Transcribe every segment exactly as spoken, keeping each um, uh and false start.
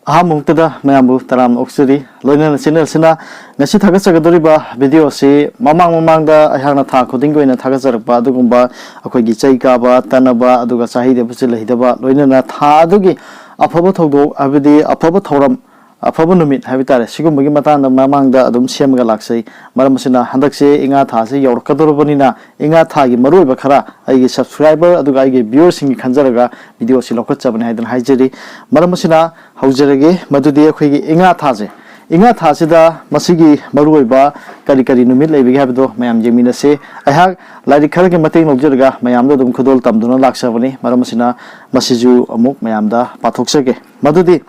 ꯑꯍꯥꯟꯕ ꯃꯛꯇꯗ ꯃꯌꯥꯝꯕꯨ ꯇꯔꯥꯝꯅ ꯑꯣꯛꯆꯔꯤ꯫ ꯂꯣꯏꯅꯅ ꯆꯦꯅꯦꯜꯁꯤꯅ ꯉꯁꯤ ꯊꯥꯒꯠꯆꯒꯗꯧꯔꯤꯕ ꯚꯤꯗꯤꯑꯣ ꯑꯁꯤ ꯃꯃꯥꯡ ꯃꯃꯥꯡꯗ ꯑꯩꯍꯥꯛꯅ ꯊꯥ ꯈꯨꯗꯤꯡꯒꯤ ꯑꯣꯏꯅ ꯊꯥꯒꯠꯆꯔꯛꯄ ꯑꯗꯨꯒꯨꯝꯕ ꯑꯩꯈꯣꯏꯒꯤ ꯆꯩ ꯀꯥꯕ, ꯇꯠꯅꯕ, ꯑꯗꯨꯒ ꯆꯥꯍꯩꯗꯕ, ꯆꯤꯠꯍꯩꯗꯕ, ꯂꯣꯏꯅꯅ ꯊꯥ ꯑꯗꯨꯒꯤ ꯑꯐꯕ ꯊꯧꯗꯣꯛ, ꯍꯥꯏꯕꯗꯤ ꯑꯐꯕ ꯊꯧꯔꯝ, ꯑꯐꯕ ꯅꯨꯃꯤꯠ ꯍꯥꯏꯕ ꯇꯥꯔꯦ, ꯁꯤꯒꯨꯝꯕꯒꯤ ꯃꯇꯥꯡꯗ ꯃꯃꯥꯡꯗ ꯑꯗꯨꯝ ꯁꯦꯝꯃꯒ ꯂꯥꯛꯆꯩ꯫ ꯃꯔꯝ ꯑꯁꯤꯅ ꯍꯟꯗꯛꯁꯦ ꯏꯉꯥ ꯊꯥꯁꯤ ꯌꯧꯔꯛꯀꯗꯧꯔꯕꯅꯤꯅ, ꯏꯉꯥ ꯊꯥꯒꯤ ꯃꯔꯨꯑꯣꯏꯕ ꯈꯔ ꯑꯩꯒꯤ ꯁꯕꯁꯀ꯭ꯔꯥꯏꯕꯔ ꯑꯗꯨꯒ ꯑꯩꯒꯤ ꯚ꯭ꯌꯨꯋꯔꯁꯤꯡꯒꯤ ꯈꯟꯖꯔꯒ ꯚꯤꯗꯤꯑꯣ ꯑꯁꯤ ꯂꯧꯈꯠꯆꯕꯅꯤ ꯍꯥꯏꯗꯨꯅ ꯍꯥꯏꯖꯔꯤ꯫ ꯃꯔꯝ ꯑꯁꯤꯅ ꯍꯧꯖꯔꯒꯦ, ꯃꯗꯨꯗꯤ ꯑꯩꯈꯣꯏꯒꯤ ꯏꯉꯥ ꯊꯥꯁꯦ, ꯏꯉꯥ ꯊꯥꯁꯤꯗ ꯃꯁꯤꯒꯤ ꯃꯔꯨꯑꯣꯏꯕ ꯀꯔꯤ ꯀꯔꯤ ꯅꯨꯃꯤꯠ ꯂꯩꯕꯒꯦ ꯍꯥꯏꯕꯗꯣ ꯃꯌꯥꯝ ꯌꯦꯡꯃꯤꯟꯅꯁꯤ꯫ ꯑꯩꯍꯥꯛ ꯂꯥꯏꯔꯤꯛ ꯈꯔꯒꯤ ꯃꯇꯦꯡ ꯂꯧꯖꯔꯒ ꯃꯌꯥꯝꯗ ꯑꯗꯨꯝ ꯈꯨꯗꯣꯜ ꯇꯝꯗꯨꯅ ꯂꯥꯛꯆꯕꯅꯤ꯫ ꯃꯔꯝ ꯑꯁꯤꯅ ꯃꯁꯤꯁꯨ ꯑꯃꯨꯛ ꯃꯌꯥꯝꯗ ꯄꯥꯊꯣꯛꯆꯒꯦ꯫ ꯃꯗꯨꯗꯤ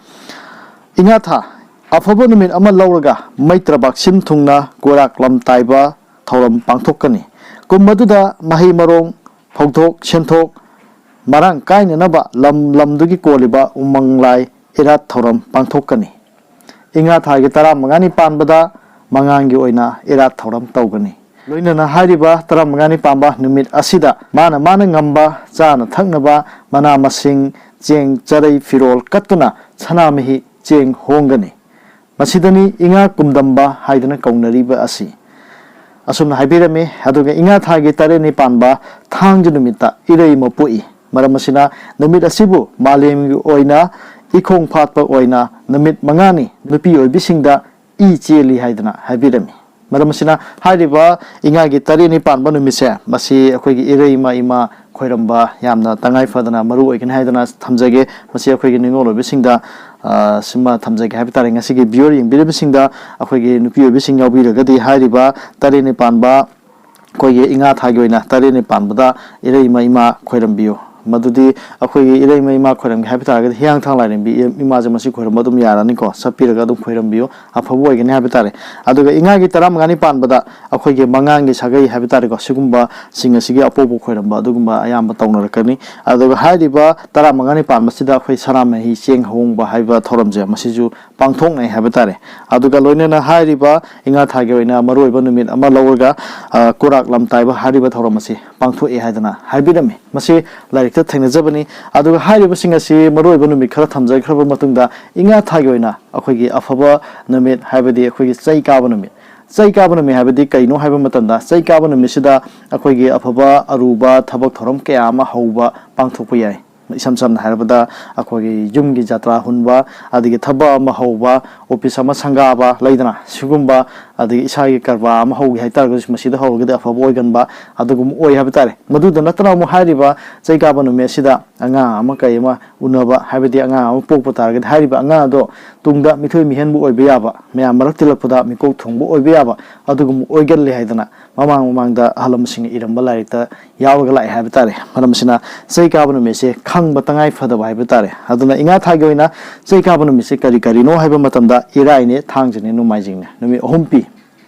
ꯏꯉꯥ ꯊꯥ, ꯑꯐꯕ ꯅꯨꯃꯤꯠ ꯑꯃ ꯂꯧꯔꯒ ꯃꯩꯇ꯭ꯔꯕꯥꯛ ꯁꯤꯟ ꯊꯨꯡꯅ ꯀꯣꯏꯔꯥꯛꯂꯝ ꯇꯥꯏꯕ ꯊꯧꯔꯝ ꯄꯥꯡꯊꯣꯛꯀꯅꯤ꯫ ꯀꯨꯝ ꯑꯗꯨꯗ ꯃꯍꯩ ꯃꯔꯣꯡ, ꯐꯧꯊꯣꯛ ꯁꯦꯟꯊꯣꯛ ꯃꯔꯥꯡ ꯀꯥꯏꯅꯅꯕ ꯂꯝ ꯂꯝꯗꯨꯒꯤ ꯀꯣꯜꯂꯤꯕ ꯎꯃꯪ ꯂꯥꯏ ꯏꯔꯥꯠ ꯊꯧꯔꯝ ꯄꯥꯡꯊꯣꯛꯀꯅꯤ꯫ ꯏꯉꯥ ꯊꯥꯒꯤ ꯇꯔꯥꯃꯉꯥꯅꯤ ꯄꯥꯟꯕꯗ ꯃꯉꯥꯡꯒꯤ ꯑꯣꯏꯅ ꯏꯔꯥꯠ ꯊꯧꯔꯝ ꯇꯧꯒꯅꯤ꯫ ꯂꯣꯏꯅꯅ ꯍꯥꯏꯔꯤꯕ ꯇꯔꯥꯃꯉꯥꯅꯤ ꯄꯥꯟꯕ ꯅꯨꯃꯤꯠ ꯑꯁꯤꯗ ꯃꯥꯅ ꯃꯥꯅ ꯉꯝꯕ ꯆꯥꯅ ꯊꯛꯅꯕ ꯃꯅꯥ ꯃꯁꯤꯡ, ꯆꯦꯡ, ꯆꯔꯩ, ꯐꯤꯔꯣꯜ ꯀꯠꯇꯨꯅ ꯁꯅꯥꯃꯍꯤ ꯆꯦꯡ ꯍꯣꯡꯒꯅꯤ꯫ ꯃꯁꯤꯗꯅꯤ ꯏꯉꯥ ꯀꯨꯝꯗꯝꯕ ꯍꯥꯏꯗꯨꯅ ꯀꯧꯅꯔꯤꯕ ꯑꯁꯤ꯫ ꯑꯁꯨꯝꯅ ꯍꯥꯏꯕꯤꯔꯝꯃꯤ꯫ ꯑꯗꯨꯒ ꯏꯉꯥ ꯊꯥꯒꯤ ꯇꯔꯦꯠꯅꯤ ꯄꯥꯟꯕ ꯊꯥꯡꯖ ꯅꯨꯃꯤꯠꯇ ꯏꯔꯩꯃ ꯄꯣꯛꯏ꯫ ꯃꯔꯝ ꯑꯁꯤꯅ ꯅꯨꯃꯤꯠ ꯑꯁꯤꯕꯨ ꯃꯥꯂꯦꯝꯒꯤ ꯑꯣꯏꯅ ꯏꯈꯣꯡ ꯐꯥꯠꯄ ꯑꯣꯏꯅ ꯅꯨꯃꯤꯠ ꯃꯉꯥꯅꯤ ꯅꯨꯄꯤ ꯑꯣꯏꯕꯤꯁꯤꯡꯗ ꯏ ꯆꯦꯜꯂꯤ ꯍꯥꯏꯗꯨꯅ ꯍꯥꯏꯕꯤꯔꯝꯃꯤ꯫ ꯃꯔꯝ ꯑꯁꯤꯅ ꯍꯥꯏꯔꯤꯕ ꯏꯉꯥꯒꯤ ꯇꯔꯦꯠꯅꯤ ꯄꯥꯟꯕ ꯅꯨꯃꯤꯠꯁꯦ, ꯃꯁꯤ ꯑꯩꯈꯣꯏꯒꯤ ꯏꯔꯩꯃ ꯏꯃꯥ ꯈꯣꯏꯔꯝꯕ ꯌꯥꯝꯅ ꯇꯉꯥꯏ ꯐꯗꯅ ꯃꯔꯨ ꯑꯣꯏꯒꯅꯤ ꯍꯥꯏꯗꯅ ꯊꯝꯖꯒꯦ꯫ ꯃꯁꯤ ꯑꯩꯈꯣꯏꯒꯤ ꯅꯤꯉꯣꯜ ꯑꯣꯏꯕꯁꯤꯡꯗ, ꯑ, ꯁꯤꯃ ꯊꯝꯖꯒꯦ ꯍꯥꯏꯕ ꯇꯥꯔꯦ꯫ ꯉꯁꯤꯒꯤ ꯚꯤꯌꯨꯋꯔ ꯌꯦꯡꯕꯤꯔꯤꯕꯁꯤꯡꯗ ꯑꯩꯈꯣꯏꯒꯤ ꯅꯨꯄꯤ ꯑꯣꯏꯕꯤꯁꯤꯡ ꯌꯥꯎꯕꯤꯔꯒꯗꯤ ꯍꯥꯏꯔꯤꯕ ꯇꯔꯦꯠꯅꯤ ꯄꯥꯟꯕ ꯑꯩꯈꯣꯏꯒꯤ ꯏꯉꯥ ꯊꯥꯒꯤ ꯑꯣꯏꯅ ꯇꯔꯦꯠꯅꯤ ꯄꯥꯟꯕꯗ ꯏꯔꯩꯃ ꯏꯃꯥ ꯈꯣꯏꯔꯝꯕꯤꯌꯨ꯫ ꯃꯗꯨꯗꯤ ꯑꯩꯈꯣꯏꯒꯤ ꯏꯔꯩꯃ ꯏꯃꯥ ꯈꯣꯏꯔꯝꯒꯦ ꯍꯥꯏꯕ ꯇꯥꯔꯒꯗꯤ ꯍꯤꯌꯥꯡꯊꯥꯡ ꯂꯥꯏꯔꯦꯝꯕꯤ ꯏꯃꯥꯁꯦ ꯃꯁꯤ ꯈꯣꯏꯔꯝꯕ ꯑꯗꯨꯝ ꯌꯥꯔꯅꯤꯀꯣ, ꯆꯠꯄꯤꯔꯒ ꯑꯗꯨꯝ ꯈꯣꯏꯔꯝꯕꯤꯌꯨ, ꯑꯐꯕ ꯑꯣꯏꯒꯅꯤ ꯍꯥꯏꯕ ꯇꯥꯔꯦ꯫ ꯑꯗꯨꯒ ꯏꯉꯥꯒꯤ ꯇꯔꯥꯃꯉꯥꯅꯤ ꯄꯥꯟꯕꯗ ꯑꯩꯈꯣꯏꯒꯤ ꯃꯉꯥꯡꯒꯤ ꯁꯥꯒꯩ ꯍꯥꯏꯕ ꯇꯥꯔꯦꯀꯣ, ꯁꯤꯒꯨꯝꯕꯁꯤꯡ ꯑꯁꯤꯒꯤ ꯑꯄꯣꯛꯄ ꯈꯣꯏꯔꯝꯕ ꯑꯗꯨꯒꯨꯝꯕ ꯑꯌꯥꯝꯕ ꯇꯧꯅꯔꯛꯀꯅꯤ꯫ ꯑꯗꯨꯒ ꯍꯥꯏꯔꯤꯕ ꯇꯔꯥꯃꯉꯥꯅꯤ ꯄꯥꯟꯕꯁꯤꯗ ꯑꯩꯈꯣꯏ ꯁꯅꯥꯃꯍꯤ ꯆꯦꯡ ꯍꯣꯡꯕ ꯍꯥꯏꯕ ꯊꯧꯔꯝꯁꯦ ꯃꯁꯤꯁꯨ ꯄꯥꯡꯊꯣꯛꯅꯩ ꯍꯥꯏꯕ ꯇꯥꯔꯦ꯫ ꯑꯗꯨꯒ ꯂꯣꯏꯅꯅ ꯍꯥꯏꯔꯤꯕ ꯏꯉꯥ ꯊꯥꯒꯤ ꯑꯣꯏꯅ ꯃꯔꯨꯑꯣꯏꯕ ꯅꯨꯃꯤꯠ ꯑꯃ ꯂꯧꯔꯒ, ꯑ, ꯀꯨꯔꯥꯛ ꯂꯝꯇꯥꯏꯕ ꯍꯥꯏꯔꯤꯕ ꯊꯧꯔꯝ ꯑꯁꯤ ꯄꯥꯡꯊꯣꯛꯑꯦ ꯍꯥꯏꯗꯅ ꯍꯥꯏꯕꯤꯔꯝꯃꯤ꯫ ꯃꯁꯤ ꯂꯥꯏꯔꯤꯛꯇ ꯊꯦꯡꯅꯖꯕꯅꯤ꯫ ꯑꯗꯨꯒ ꯍꯥꯏꯔꯤꯕꯁꯤꯡ ꯑꯁꯤ ꯃꯔꯨꯑꯣꯏꯕ ꯅꯨꯃꯤꯠ ꯈꯔ ꯊꯝꯖꯈ꯭ꯔꯕ ꯃꯇꯨꯡꯗ, ꯏꯉꯥ ꯊꯥꯒꯤ ꯑꯣꯏꯅ ꯑꯩꯈꯣꯏꯒꯤ ꯑꯐꯕ ꯅꯨꯃꯤꯠ, ꯍꯥꯏꯕꯗꯤ ꯑꯩꯈꯣꯏꯒꯤ ꯆꯩ ꯀꯥꯕ ꯅꯨꯃꯤꯠ, ꯆꯩ ꯀꯥꯕ ꯅꯨꯃꯤꯠ ꯍꯥꯏꯕꯗꯤ ꯀꯩꯅꯣ ꯍꯥꯏꯕ ꯃꯇꯝꯗ, ꯆꯩ ꯀꯥꯕ ꯅꯨꯃꯤꯠꯁꯤꯗ ꯑꯩꯈꯣꯏꯒꯤ ꯑꯐꯕ ꯑꯔꯨꯕ ꯊꯕꯛ ꯊꯧꯔꯝ ꯀꯌꯥ ꯑꯃ ꯍꯧꯕ, ꯄꯥꯡꯊꯣꯛꯄ ꯌꯥꯏ꯫ ꯏꯁꯝ ꯁꯝꯅ ꯍꯥꯏꯔꯕꯗ, ꯑꯩꯈꯣꯏꯒꯤ ꯌꯨꯝꯒꯤ ꯖꯇ꯭ꯔꯥ ꯍꯨꯟꯕ, ꯑꯗꯒꯤ ꯊꯕꯛ ꯑꯃ ꯍꯧꯕ, ꯑꯣꯐꯤꯁ ꯑꯃ ꯁꯪꯒꯥꯕ ꯂꯩꯗꯅ, ꯁꯤꯒꯨꯝꯕ, ꯑꯗꯒꯤ ꯏꯁꯥꯒꯤ ꯀꯔꯕꯥꯔ ꯑꯃ ꯍꯧꯒꯦ ꯍꯥꯏꯇꯥꯔꯒꯁꯨ, ꯃꯁꯤꯗ ꯍꯧꯔꯒꯗꯤ ꯑꯐꯕ ꯑꯣꯏꯒꯟꯕ ꯑꯗꯨꯒꯨꯝꯕ ꯑꯣꯏ ꯍꯥꯏꯕ ꯇꯥꯔꯦ꯫ ꯃꯗꯨꯗ ꯅꯠꯇꯅ ꯑꯃꯨꯛ ꯍꯥꯏꯔꯤꯕ ꯆꯩ ꯀꯥꯕ ꯅꯨꯃꯤꯠ ꯑꯁꯤꯗ ꯑꯉꯥꯡ ꯑꯃ ꯀꯩ ꯑꯃ ꯎꯅꯕ, ꯍꯥꯏꯕꯗꯤ ꯑꯉꯥꯡ ꯑꯃ ꯄꯣꯛꯄ ꯇꯥꯔꯒꯗꯤ, ꯍꯥꯏꯔꯤꯕ ꯑꯉꯥꯡ ꯑꯗꯣ ꯇꯨꯡꯗ ꯃꯤꯊꯣꯏ ꯃꯤꯍꯦꯟꯕ ꯑꯣꯏꯕ ꯌꯥꯕ, ꯃꯌꯥꯝ ꯃꯔꯛ ꯇꯤꯜꯂꯛꯄꯗ ꯃꯤꯀꯣꯛ ꯊꯣꯡꯕ ꯑꯣꯏꯕ ꯌꯥꯕ ꯑꯗꯨꯒꯨꯝꯕ ꯑꯣꯏꯒꯜꯂꯦ ꯍꯥꯏꯗꯅ ꯃꯃꯥꯡ ꯃꯃꯥꯡꯗ ꯑꯍꯜ ꯂꯃꯟꯁꯤꯡꯅ ꯏꯔꯝꯕ ꯂꯥꯏꯔꯤꯛꯇ ꯌꯥꯎꯔꯒ ꯂꯥꯛꯑꯦ ꯍꯥꯏꯕ ꯇꯥꯔꯦ꯫ ꯃꯔꯝ ꯑꯁꯤꯅ ꯆꯩ ꯀꯥꯕ ꯅꯨꯃꯤꯠꯁꯦ ꯈꯪꯕ ꯇꯉꯥꯏ ꯐꯗꯕ ꯍꯥꯏꯕ ꯇꯥꯔꯦ꯫ ꯑꯗꯨꯅ ꯏꯉꯥ ꯊꯥꯒꯤ ꯑꯣꯏꯅ ꯆꯩ ꯀꯥꯕ ꯅꯨꯃꯤꯠꯁꯦ ꯀꯔꯤ ꯀꯔꯤꯅꯣ ꯍꯥꯏꯕ ꯃꯇꯝꯗ, ꯏꯔꯥꯏꯅꯦ, ꯊꯥꯡꯖꯅꯦ, ꯅꯣꯡꯃꯥꯏꯖꯤꯡꯅꯦ, ꯅꯨꯃꯤꯠ ꯑꯍꯨꯝ ꯄꯤ꯫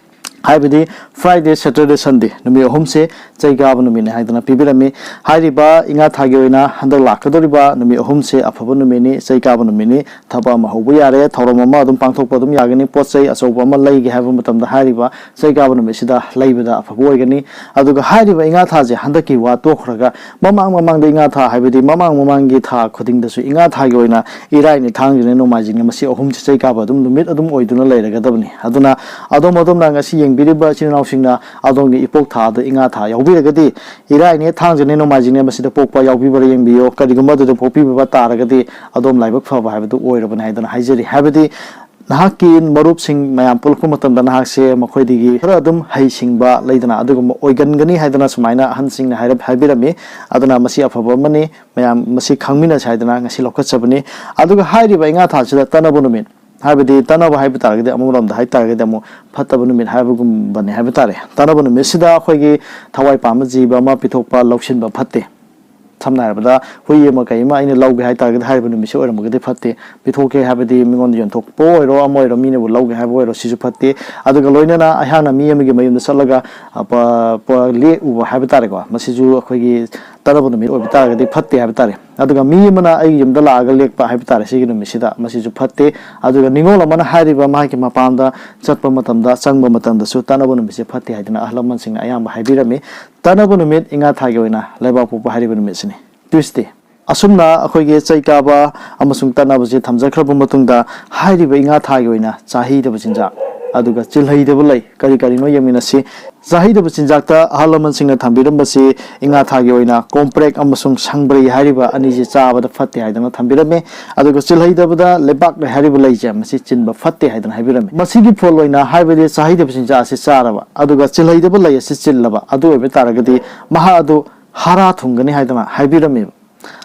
ꯍꯥꯏꯕꯗꯤ Friday, Saturday, Sunday ꯅꯨꯃꯤꯠ ꯑꯍꯨꯝꯁꯦ ꯆꯩ ꯀꯥꯕ ꯅꯨꯃꯤꯠꯅꯦ ꯍꯥꯏꯗꯅ ꯄꯤꯕꯤꯔꯝꯃꯤ꯫ ꯍꯥꯏꯔꯤꯕ ꯏꯉꯥ ꯊꯥꯒꯤ ꯑꯣꯏꯅ ꯍꯟꯗꯛ ꯂꯥꯛꯀꯗꯧꯔꯤꯕ ꯅꯨꯃꯤꯠ ꯑꯍꯨꯝꯁꯦ ꯑꯐꯕ ꯅꯨꯃꯤꯠꯅꯤ, ꯆꯩ ꯀꯥꯕ ꯅꯨꯃꯤꯠꯅꯤ, ꯊꯕꯛ ꯑꯃ ꯍꯧꯕ ꯌꯥꯔꯦ, ꯊꯧꯔꯝ ꯑꯃ ꯑꯗꯨꯝ ꯄꯥꯡꯊꯣꯛꯄ ꯑꯗꯨꯝ ꯌꯥꯒꯅꯤ, ꯄꯣꯠ ꯆꯩ ꯑꯆꯧꯕ ꯑꯃ ꯂꯩꯒꯦ ꯍꯥꯏꯕ ꯃꯇꯝꯗ ꯍꯥꯏꯔꯤꯕ ꯆꯩ ꯀꯥꯕ ꯅꯨꯃꯤꯠꯁꯤꯗ ꯂꯩꯕꯗ ꯑꯐꯕ ꯑꯣꯏꯒꯅꯤ꯫ ꯑꯗꯨꯒ ꯍꯥꯏꯔꯤꯕ ꯏꯉꯥ ꯊꯥꯁꯦ ꯍꯟꯗꯛꯀꯤ ꯋꯥ ꯇꯣꯛꯈ꯭ꯔꯒ, ꯃꯃꯥꯡ ꯃꯃꯥꯡꯗ ꯏꯉꯥ ꯊꯥ, ꯍꯥꯏꯕꯗꯤ ꯃꯃꯥꯡ ꯃꯃꯥꯡꯒꯤ ꯊꯥ ꯈꯨꯗꯤꯡꯗꯁꯨ ꯏꯉꯥ ꯊꯥꯒꯤ ꯑꯣꯏꯅ ꯏꯔꯥꯏꯅꯤ, ꯊꯥꯡꯖꯅꯤ, ꯅꯣꯡꯃꯥꯏꯖꯤꯡꯅꯤ, ꯃꯁꯤ ꯑꯍꯨꯝꯁꯤ ꯆꯩ ꯀꯥꯕ ꯑꯗꯨꯝ ꯅꯨꯃꯤꯠ ꯑꯗꯨꯝ ꯑꯣꯏꯗꯨꯅ ꯂꯩꯔꯒꯗꯕꯅꯤ꯫ ꯑꯗꯨꯅ ꯑꯗꯣꯝ ꯑꯗꯣꯝꯅ ꯉꯁꯤ ꯌꯦꯡꯕꯤꯔꯤꯕ ꯏꯆꯤꯟ ꯏꯅꯥꯎꯁꯤꯡꯅ ꯑꯗꯣꯝꯒꯤ ꯏꯄꯣꯛ ꯊꯥꯗ ꯏꯉꯥ ꯊꯥ ꯌꯥꯎꯕꯤꯔꯒꯗꯤ, ꯏꯔꯥꯏꯅꯦ, ꯊꯥꯡꯖꯅꯦ, ꯅꯣꯡꯃꯥꯏꯖꯤꯡꯅꯦ, ꯃꯁꯤꯗ ꯄꯣꯛꯄ ꯌꯥꯎꯕꯤꯕ꯭ꯔꯥ ꯌꯦꯡꯕꯤꯌꯨ꯫ ꯀꯔꯤꯒꯨꯝꯕ ꯑꯗꯨꯗ ꯄꯣꯛꯄꯤꯕ ꯇꯥꯔꯒꯗꯤ, ꯑꯗꯣꯝ ꯂꯥꯏꯕꯛ ꯐꯕ ꯍꯥꯏꯕꯗꯨ ꯑꯣꯏꯔꯕꯅꯤ ꯍꯥꯏꯗꯅ ꯍꯥꯏꯖꯔꯤ꯫ ꯍꯥꯏꯕꯗꯤ ꯅꯍꯥꯛꯀꯤ ꯃꯔꯨꯞꯁꯤꯡ ꯃꯌꯥꯝ ꯄꯨꯜꯂꯛꯄ ꯃꯇꯝꯗ, ꯅꯍꯥꯛꯁꯦ ꯃꯈꯣꯏꯗꯒꯤ ꯈꯔ ꯑꯗꯨꯝ ꯍꯩꯁꯤꯡꯕ ꯂꯩꯗꯅ, ꯑꯗꯨꯒꯨꯝꯕ ꯑꯣꯏꯒꯟꯒꯅꯤ ꯍꯥꯏꯗꯅ ꯁꯨꯃꯥꯏꯅ ꯑꯍꯟꯁꯤꯡꯅ ꯍꯥꯏꯔꯞ ꯍꯥꯏꯕꯤꯔꯝꯃꯤ꯫ ꯑꯗꯨꯅ ꯃꯁꯤ ꯑꯐꯕ ꯑꯃꯅꯤ, ꯃꯌꯥꯝ ꯃꯁꯤ ꯈꯪꯃꯤꯟꯅꯁꯤ ꯍꯥꯏꯗꯅ ꯉꯁꯤ ꯂꯧꯈꯠꯆꯕꯅꯤ꯫ ꯑꯗꯨꯒ ꯍꯥꯏꯔꯤꯕ ꯏꯉꯥ ꯊꯥꯁꯤꯗ ꯇꯠꯅꯕ ꯅꯨꯃꯤꯠ, ꯍꯥꯏꯕꯗꯤ ꯇꯠꯅꯕ ꯍꯥꯏꯕ ꯇꯥꯔꯒꯗꯤ, ꯑꯃꯔꯣꯝꯗ ꯍꯥꯏ ꯇꯥꯔꯒꯗꯤ ꯑꯃꯨꯛ ꯐꯠꯇꯕ ꯅꯨꯃꯤꯠ ꯍꯥꯏꯕꯒꯨꯝꯕꯅꯤ ꯍꯥꯏꯕ ꯇꯥꯔꯦ꯫ ꯇꯠꯅꯕ ꯅꯨꯃꯤꯠꯁꯤꯗ ꯑꯩꯈꯣꯏꯒꯤ ꯊꯋꯥꯏ ꯄꯥꯟꯕ ꯖꯤꯕ ꯑꯃ ꯄꯤꯊꯣꯛꯄ, ꯂꯧꯁꯤꯟꯕ ꯐꯠꯇꯦ꯫ ꯁꯝꯅ ꯍꯥꯏꯔꯕꯗ ꯍꯨꯏ ꯑꯃ ꯀꯩ ꯑꯃ ꯑꯩꯅ ꯂꯧꯒꯦ ꯍꯥꯏ ꯇꯥꯔꯒꯗꯤ ꯍꯥꯏꯔꯤꯕ ꯅꯨꯃꯤꯠꯁꯤ ꯑꯣꯏꯔꯝꯃꯒꯗꯤ ꯐꯠꯇꯦ꯫ ꯄꯤꯊꯣꯛꯀꯦ ꯍꯥꯏꯕꯗꯤ ꯃꯤꯉꯣꯟꯗ ꯌꯣꯟꯊꯣꯛꯄ ꯑꯣꯏꯔꯣ, ꯑꯃ ꯑꯣꯏꯔꯣ, ꯃꯤꯅꯕꯨ ꯂꯧꯒꯦ ꯍꯥꯏꯕ ꯑꯣꯏꯔꯣ, ꯁꯤꯁꯨ ꯐꯠꯇꯦ꯫ ꯑꯗꯨꯒ ꯂꯣꯏꯅꯅ ꯑꯩꯍꯥꯛꯅ ꯃꯤ ꯑꯃꯒꯤ ꯃꯌꯨꯝꯗ ꯆꯠꯂꯒ, ꯑ, ꯄ-, ꯄ-, ꯂꯦꯛꯎꯕ ꯍꯥꯏꯕ ꯇꯥꯔꯦꯀꯣ, ꯃꯁꯤꯁꯨ ꯑꯩꯈꯣꯏꯒꯤ ꯇꯠꯅꯕ ꯅꯨꯃꯤꯠ ꯑꯣꯏꯕ ꯇꯥꯔꯒꯗꯤ ꯐꯠꯇꯦ ꯍꯥꯏꯕ ꯇꯥꯔꯦ꯫ ꯑꯗꯨꯒ ꯃꯤ ꯑꯃꯅ ꯑꯩꯒꯤ ꯌꯨꯝꯗ ꯂꯥꯛꯑꯒ ꯂꯦꯛꯄ ꯍꯥꯏꯕ ꯇꯥꯔꯦ, ꯁꯤꯒꯤ ꯅꯨꯃꯤꯠꯁꯤꯗ ꯃꯁꯤꯁꯨ ꯐꯠꯇꯦ꯫ ꯑꯗꯨꯒ ꯅꯤꯉꯣꯜ ꯑꯃꯅ ꯍꯥꯏꯔꯤꯕ ꯃꯍꯥꯛꯀꯤ ꯃꯄꯥꯝꯗ ꯆꯠꯄ ꯃꯇꯝꯗ, ꯆꯪꯕ ꯃꯇꯝꯗꯁꯨ ꯇꯠꯅꯕ ꯅꯨꯃꯤꯠꯁꯦ ꯐꯠꯇꯦ ꯍꯥꯏꯗꯅ ꯑꯍꯜ ꯂꯃꯟꯁꯤꯡꯅ ꯑꯌꯥꯝꯕ ꯍꯥꯏꯕꯤꯔꯝꯃꯤ꯫ ꯇꯠꯅꯕ ꯅꯨꯃꯤꯠ ꯏꯉꯥ ꯊꯥꯒꯤ ꯑꯣꯏꯅ ꯂꯩꯕꯥꯛꯄꯣꯛꯄ ꯍꯥꯏꯔꯤꯕ ꯅꯨꯃꯤꯠꯁꯤꯅꯤ, Tuesday꯫ ꯑꯁꯨꯝꯅ ꯑꯩꯈꯣꯏꯒꯤ ꯆꯩ ꯀꯥꯕ ꯑꯃꯁꯨꯡ ꯇꯠꯅꯕꯁꯦ ꯊꯝꯖꯈ꯭ꯔꯕ ꯃꯇꯨꯡꯗ, ꯍꯥꯏꯔꯤꯕ ꯏꯉꯥ ꯊꯥꯒꯤ ꯑꯣꯏꯅ ꯆꯥꯍꯩꯗꯕ ꯆꯤꯟꯖꯥꯛ ꯑꯗꯨꯒ ꯆꯤꯜꯍꯩꯗꯕ ꯂꯩ ꯀꯔꯤ ꯀꯔꯤꯅꯣ ꯌꯦꯡꯃꯤꯟꯅꯁꯤ꯫ ꯆꯥꯍꯩꯗꯕ ꯆꯤꯟꯖꯥꯛꯇ ꯑꯍꯜ ꯂꯃꯟꯁꯤꯡꯅ ꯊꯝꯕꯤꯔꯝꯕꯁꯤ ꯏꯉꯥ ꯊꯥꯒꯤ ꯑꯣꯏꯅ ꯀꯣꯝꯄ꯭ꯔꯦꯛ ꯑꯃꯁꯨꯡ ꯁꯪꯕ꯭ꯔꯩ ꯍꯥꯏꯔꯤꯕ ꯑꯅꯤꯁꯤ ꯆꯥꯕꯗ ꯐꯠꯇꯦ ꯍꯥꯏꯗꯅ ꯊꯝꯕꯤꯔꯝꯃꯤ꯫ ꯑꯗꯨꯒ ꯆꯤꯜꯍꯩꯗꯕꯗ ꯂꯩꯕꯥꯛ ꯂꯩ ꯍꯥꯏꯔꯤꯕ ꯂꯩꯁꯦ ꯃꯁꯤ ꯆꯤꯟꯕ ꯐꯠꯇꯦ ꯍꯥꯏꯗꯅ ꯍꯥꯏꯕꯤꯔꯝꯃꯤ꯫ ꯃꯁꯤꯒꯤ ꯐꯣꯜ ꯑꯣꯏꯅ ꯍꯥꯏꯕꯗꯤ ꯆꯥꯍꯩꯗꯕ ꯆꯤꯟꯖꯥꯛ ꯑꯁꯤ ꯆꯥꯔꯕ ꯑꯗꯨꯒ ꯆꯤꯜꯍꯩꯗꯕ ꯂꯩ ꯑꯁꯤ ꯆꯤꯜꯂꯕ ꯑꯗꯨ ꯑꯣꯏꯕ ꯇꯥꯔꯒꯗꯤ ꯃꯍꯥꯛ ꯑꯗꯨ ꯍꯥꯔꯥ ꯊꯨꯡꯒꯅꯤ ꯍꯥꯏꯗꯅ ꯍꯥꯏꯕꯤꯔꯝꯃꯦꯕ꯫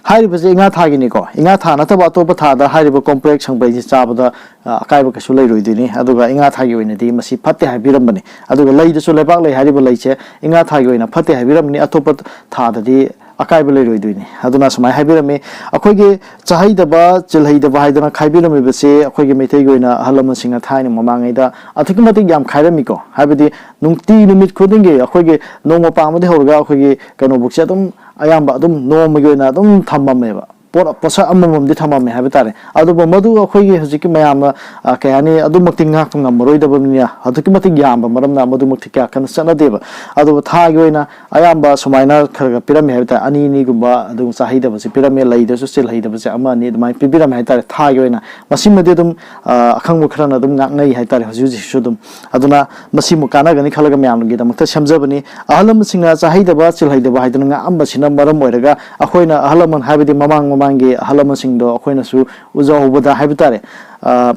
ꯍꯥꯏꯔꯤꯕꯁꯦ ꯏꯉꯥ ꯊꯥꯒꯤꯅꯤꯀꯣ꯫ ꯏꯉꯥ ꯊꯥ ꯅꯠꯇꯕ ꯑꯇꯣꯞꯄ ꯊꯥꯗ ꯍꯥꯏꯔꯤꯕ ꯀꯣꯝꯄ꯭ꯔꯦꯛ ꯁꯪꯕ꯭ꯔꯩꯁꯤ ꯆꯥꯕꯗ, ꯑ, ꯑꯀꯥꯏꯕ ꯀꯩꯁꯨ ꯂꯩꯔꯣꯏꯗꯣꯏꯅꯤ꯫ ꯑꯗꯨꯒ ꯏꯉꯥ ꯊꯥꯒꯤ ꯑꯣꯏꯅꯗꯤ ꯃꯁꯤ ꯐꯠꯇꯦ ꯍꯥꯏꯕꯤꯔꯝꯕꯅꯤ꯫ ꯑꯗꯨꯒ ꯂꯩꯗꯁꯨ ꯂꯩꯕꯥꯛ ꯂꯩ ꯍꯥꯏꯔꯤꯕ ꯂꯩꯁꯦ ꯏꯉꯥ ꯊꯥꯒꯤ ꯑꯣꯏꯅ ꯐꯠꯇꯦ ꯍꯥꯏꯕꯤꯔꯝꯕꯅꯤ, ꯑꯇꯣꯞꯄ ꯊꯥꯗꯗꯤ ꯑꯀꯥꯏꯕ ꯂꯩꯔꯣꯏꯗꯣꯏꯅꯤ꯫ ꯑꯗꯨꯅ ꯁꯨꯃꯥꯏꯅ ꯍꯥꯏꯕꯤꯔꯝꯃꯤ꯫ ꯑꯩꯈꯣꯏꯒꯤ ꯆꯥꯍꯩꯗꯕ, ꯆꯤꯜꯍꯩꯗꯕ ꯍꯥꯏꯗꯅ ꯈꯥꯏꯕꯤꯔꯝꯃꯤꯕꯁꯤ ꯑꯩꯈꯣꯏꯒꯤ ꯃꯩꯇꯩꯒꯤ ꯑꯣꯏꯅ ꯑꯍꯜ ꯂꯃꯟꯁꯤꯡꯅ ꯊꯥꯏꯅ ꯃꯃꯥꯡꯉꯩꯗ ꯑꯗꯨꯛꯀꯤ ꯃꯇꯤꯛ ꯌꯥꯝ ꯈꯥꯏꯔꯝꯃꯤꯀꯣ꯫ ꯍꯥꯏꯕꯗꯤ ꯅꯨꯡꯇꯤ ꯅꯨꯃꯤꯠ ꯈꯨꯗꯤꯡꯒꯤ ꯑꯩꯈꯣꯏꯒꯤ ꯅꯣꯡꯃ ꯄꯥꯟꯕꯗꯒꯤ ꯍꯧꯔꯒ ꯑꯩꯈꯣꯏꯒꯤ ꯀꯩꯅꯣꯕꯨꯛꯁꯦ ꯑꯗꯨꯝ ꯑꯌꯥꯝꯕ ꯑꯗꯨꯝ ꯅꯣꯡꯃꯒꯤ ꯑꯣꯏꯅ ꯑꯗꯨꯝ ꯊꯝꯃꯝꯃꯦꯕ꯫ ꯄꯣꯠ, ꯄꯣꯠꯁꯛ ꯑꯃꯃꯝꯗꯤ ꯊꯝꯃꯝꯃꯦ ꯍꯥꯏꯕ ꯇꯥꯔꯦ꯫ ꯑꯗꯨꯕꯨ ꯃꯗꯨ ꯑꯩꯈꯣꯏꯒꯤ ꯍꯧꯖꯤꯛꯀꯤ ꯃꯌꯥꯝꯅ, ꯑ, ꯀꯩ ꯍꯥꯏꯅꯤ, ꯑꯗꯨꯃꯛꯇꯤ ꯉꯥꯛꯄ ꯉꯝꯃꯔꯣꯏꯗꯕꯅꯤꯅ ꯑꯗꯨꯛꯀꯤ ꯃꯇꯤꯛ ꯌꯥꯝꯕ ꯃꯔꯝꯅ ꯃꯗꯨꯃꯛꯇꯤ ꯀꯌꯥ ꯀꯟꯅ ꯆꯠꯅꯗꯦꯕ꯫ ꯑꯗꯨꯕꯨ ꯊꯥꯒꯤ ꯑꯣꯏꯅ ꯑꯌꯥꯝꯕ ꯁꯨꯃꯥꯏꯅ ꯈꯔ ꯈꯔ ꯄꯤꯔꯝꯃꯦ ꯍꯥꯏꯕ ꯇꯥꯔꯦ꯫ ꯑꯅꯤ ꯑꯅꯤꯒꯨꯝꯕ ꯑꯗꯨꯝ ꯆꯥꯍꯩꯗꯕꯁꯦ ꯄꯤꯔꯝꯃꯦ, ꯂꯩꯗꯁꯨ ꯆꯤꯜꯍꯩꯗꯕꯁꯦ ꯑꯃ ꯑꯅꯤ ꯑꯗꯨꯃꯥꯏꯅ ꯄꯤꯕꯤꯔꯝꯃꯦ ꯍꯥꯏꯕ ꯇꯥꯔꯦ ꯊꯥꯒꯤ ꯑꯣꯏꯅ꯫ ꯃꯁꯤꯃꯗꯤ ꯑꯗꯨꯝ, ꯑ, ꯑꯈꯪꯕ ꯈꯔꯅ ꯑꯗꯨꯝ ꯉꯥꯛꯅꯩ ꯍꯥꯏꯕ ꯇꯥꯔꯦ ꯍꯧꯖꯤꯛ ꯍꯧꯖꯤꯛꯁꯨ ꯑꯗꯨꯝ꯫ ꯑꯗꯨꯅ ꯃꯁꯤꯃꯨꯛ ꯀꯥꯟꯅꯒꯅꯤ ꯈꯜꯂꯒ ꯃꯌꯥꯝꯒꯤꯗꯃꯛꯇ ꯁꯦꯝꯖꯕꯅꯤ꯫ ꯑꯍꯜ ꯂꯃꯟꯁꯤꯡꯅ ꯆꯥꯍꯩꯗꯕ, ꯆꯤꯜꯍꯩꯗꯕ ꯍꯥꯏꯗꯅ ꯉꯥꯛꯑꯝꯕꯁꯤꯅ ꯃꯔꯝ ꯑꯣꯏꯔꯒ ꯑꯩꯈꯣꯏꯅ ꯑꯍꯜ ꯂꯃꯟ ꯍꯥꯏꯕꯗꯤ ꯃꯃꯥꯡ ꯃꯃꯥꯡꯒꯤ ꯑꯍꯜ ꯂꯃꯟꯁꯤꯡꯗꯣ ꯑꯩꯈꯣꯏꯅꯁꯨ ꯎꯖꯍꯧꯕꯗ ꯍꯥꯏꯕ ꯇꯥꯔꯦ, ꯑ,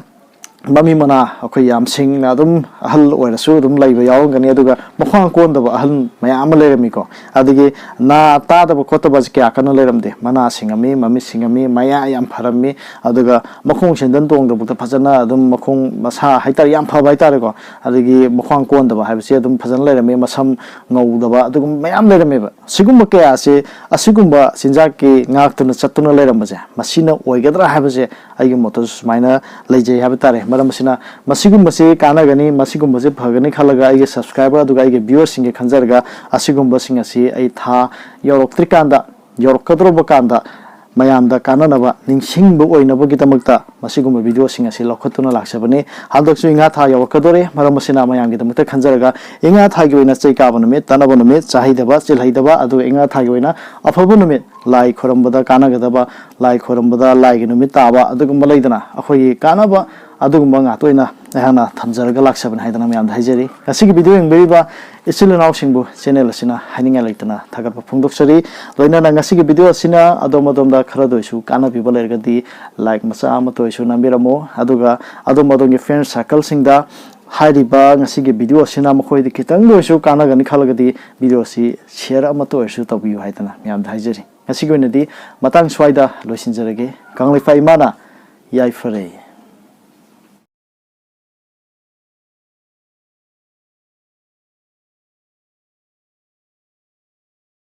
ꯃꯃꯤ ꯃꯅꯥ ꯑꯩꯈꯣꯏ ꯌꯥꯝ ꯁꯤꯡꯅ ꯑꯗꯨꯝ ꯑꯍꯜ ꯑꯣꯏꯔꯁꯨ ꯑꯗꯨꯝ ꯂꯩꯕ ꯌꯥꯎꯔꯝꯒꯅꯤ, ꯑꯗꯨꯒ ꯃꯈ꯭ꯋꯥꯡ ꯀꯣꯟꯗꯕ ꯑꯍꯜ ꯃꯌꯥꯝ ꯑꯃ ꯂꯩꯔꯝꯃꯤꯀꯣ꯫ ꯑꯗꯒꯤ ꯅꯥ ꯇꯥꯗꯕ ꯈꯣꯠꯇꯕꯁꯦ ꯀꯌꯥ ꯀꯟꯅ ꯂꯩꯔꯝꯗꯦ꯫ ꯃꯅꯥ ꯁꯤꯡꯉꯝꯃꯤ, ꯃꯃꯤꯠ ꯁꯤꯡꯉꯝꯃꯤ, ꯃꯌꯥ ꯌꯥꯝ ꯐꯔꯝꯃꯤ, ꯑꯗꯨꯒ ꯃꯈꯣꯡ ꯁꯦꯟꯗꯟ ꯇꯣꯡꯗꯕꯗ ꯐꯖꯅ ꯑꯗꯨꯝ ꯃꯈꯣꯡ ꯃꯁꯥ ꯍꯥꯏꯇꯥꯔꯦ ꯌꯥꯝ ꯐꯕ ꯍꯥꯏꯇꯥꯔꯦꯀꯣ꯫ ꯑꯗꯒꯤ ꯃꯈ꯭ꯋꯥꯡ ꯀꯣꯟꯗꯕ ꯍꯥꯏꯕꯁꯤ ꯑꯗꯨꯝ ꯐꯖꯅ ꯂꯩꯔꯝꯃꯤ, ꯃꯁꯝ ꯉꯧꯗꯕ ꯑꯗꯨꯒꯨꯝꯕ ꯃꯌꯥꯝ ꯂꯩꯔꯝꯃꯦꯕ꯫ ꯁꯤꯒꯨꯝꯕ ꯀꯌꯥꯁꯦ ꯑꯁꯤꯒꯨꯝꯕ ꯆꯤꯟꯖꯥꯛꯀꯤ ꯉꯥꯛꯇꯨꯅ ꯆꯠꯇꯨꯅ ꯂꯩꯔꯝꯕꯁꯦ ꯃꯁꯤꯅ ꯑꯣꯏꯒꯗ꯭ꯔꯥ ꯍꯥꯏꯕꯁꯦ ꯑꯩꯒꯤ ꯃꯣꯠꯇꯁꯨ ꯁꯨꯃꯥꯏꯅ ꯂꯩꯖꯩ ꯍꯥꯏꯕ ꯇꯥꯔꯦ꯫ ꯃꯔꯝ ꯑꯁꯤꯅ ꯃꯁꯤꯒꯨꯝꯕꯁꯤ ꯀꯥꯟꯅꯒꯅꯤ, ꯃꯁꯤꯒꯨꯝꯕꯁꯤ ꯐꯒꯅꯤ ꯈꯜꯂꯒ ꯑꯩꯒꯤ subscriber ꯑꯗꯨꯒ ꯑꯩꯒꯤ viewerꯁꯤꯡꯒꯤ ꯈꯟꯖꯔꯒ ꯑꯁꯤꯒꯨꯝꯕꯁꯤꯡ ꯑꯁꯤ ꯑꯩ ꯊꯥ ꯌꯧꯔꯛꯇ꯭ꯔꯤꯀꯥꯟꯗ, ꯌꯧꯔꯛꯀꯗꯧꯔꯕ ꯀꯥꯟꯗ ꯃꯌꯥꯝꯗ ꯀꯥꯟꯅꯅꯕ, ꯅꯤꯡꯁꯤꯡꯕ ꯑꯣꯏꯅꯕꯒꯤꯗꯃꯛꯇ ꯃꯁꯤꯒꯨꯝꯕ videoꯁꯤꯡ ꯑꯁꯤ ꯂꯧꯈꯠꯇꯨꯅ ꯂꯥꯛꯆꯕꯅꯤ꯫ ꯍꯟꯗꯛꯁꯨ ꯏꯉꯥ ꯊꯥ ꯌꯧꯔꯛꯀꯗꯣꯔꯦ, ꯃꯔꯝ ꯑꯁꯤꯅ ꯃꯌꯥꯝꯒꯤꯗꯃꯛꯇ ꯈꯟꯖꯔꯒ ꯏꯉꯥ ꯊꯥꯒꯤ ꯑꯣꯏꯅ ꯆꯩ ꯀꯥꯕ ꯅꯨꯃꯤꯠ, ꯇꯠꯅꯕ ꯅꯨꯃꯤꯠ, ꯆꯥꯍꯩꯗꯕ, ꯆꯤꯜꯍꯩꯗꯕ, ꯑꯗꯨꯒ ꯏꯉꯥ ꯊꯥꯒꯤ ꯑꯣꯏꯅ ꯑꯐꯕ ꯅꯨꯃꯤꯠ, ꯂꯥꯏ ꯈꯣꯏꯔꯝꯕꯗ ꯀꯥꯟꯅꯒꯗꯕ, ꯂꯥꯏ ꯈꯣꯏꯔꯝꯕꯗ ꯂꯥꯏꯒꯤ ꯅꯨꯃꯤꯠ ꯇꯥꯕ, ꯑꯗꯨꯒꯨꯝꯕ ꯂꯩꯗꯅ, ꯑꯩꯈꯣꯏꯒꯤ ꯀꯥꯟꯅꯕ ꯑꯗꯨꯒꯨꯝꯕ ꯉꯥꯛꯇ ꯑꯣꯏꯅ ꯑꯩꯍꯥꯛꯅ ꯊꯝꯖꯔꯒ ꯂꯥꯛꯆꯕꯅꯤ ꯍꯥꯏꯗꯅ ꯃꯌꯥꯝꯗ ꯍꯥꯏꯖꯔꯤ꯫ ꯉꯁꯤꯒꯤ video ꯌꯦꯡꯕꯤꯔꯤꯕ ꯏꯆꯤꯜ ꯏꯅꯥꯎꯁꯤꯡꯕꯨ channel ꯑꯁꯤꯅ ꯍꯥꯏꯅꯤꯡꯉꯥꯏ ꯂꯩꯇꯅ ꯊꯥꯒꯠꯄ ꯐꯣꯡꯗꯣꯛꯆꯔꯤ꯫ ꯂꯣꯏꯅꯅ ꯉꯁꯤꯒꯤ video ꯑꯁꯤꯅ ꯑꯗꯣꯝ ꯑꯗꯣꯝꯗ ꯈꯔꯗ ꯑꯣꯏꯁꯨ ꯀꯥꯟꯅꯕꯤꯕ ꯂꯩꯔꯒꯗꯤ like ꯃꯆꯥ ꯑꯃꯇ ꯑꯣꯏꯁꯨ ꯅꯝꯕꯤꯔꯝꯃꯣ, ꯑꯗꯨꯒ ꯑꯗꯣꯝ ꯑꯗꯣꯝꯒꯤ friend circleꯁꯤꯡꯗ ꯍꯥꯏꯔꯤꯕ ꯉꯁꯤꯒꯤ video ꯑꯁꯤꯅ ꯃꯈꯣꯏꯗ ꯈꯤꯇꯪꯗ ꯑꯣꯏꯁꯨ ꯀꯥꯟꯅꯒꯅꯤ ꯈꯜꯂꯒꯗꯤ video ꯑꯁꯤ share ꯑꯃꯇ ꯑꯣꯏꯔꯁꯨ ꯇꯧꯕꯤꯌꯨ ꯍꯥꯏꯗꯅ ꯃꯌꯥꯝꯗ ꯍꯥꯏꯖꯔꯤ꯫ ꯉꯁꯤꯒꯤ ꯑꯣꯏꯅꯗꯤ ꯃꯇꯥꯡ ꯁ꯭ꯋꯥꯏꯗ ꯂꯣꯏꯁꯤꯟꯖꯔꯒꯦ꯫ ꯀꯪꯂꯩꯄꯥꯛ ꯏꯃꯥꯅ ꯌꯥꯏꯐꯔꯦ꯫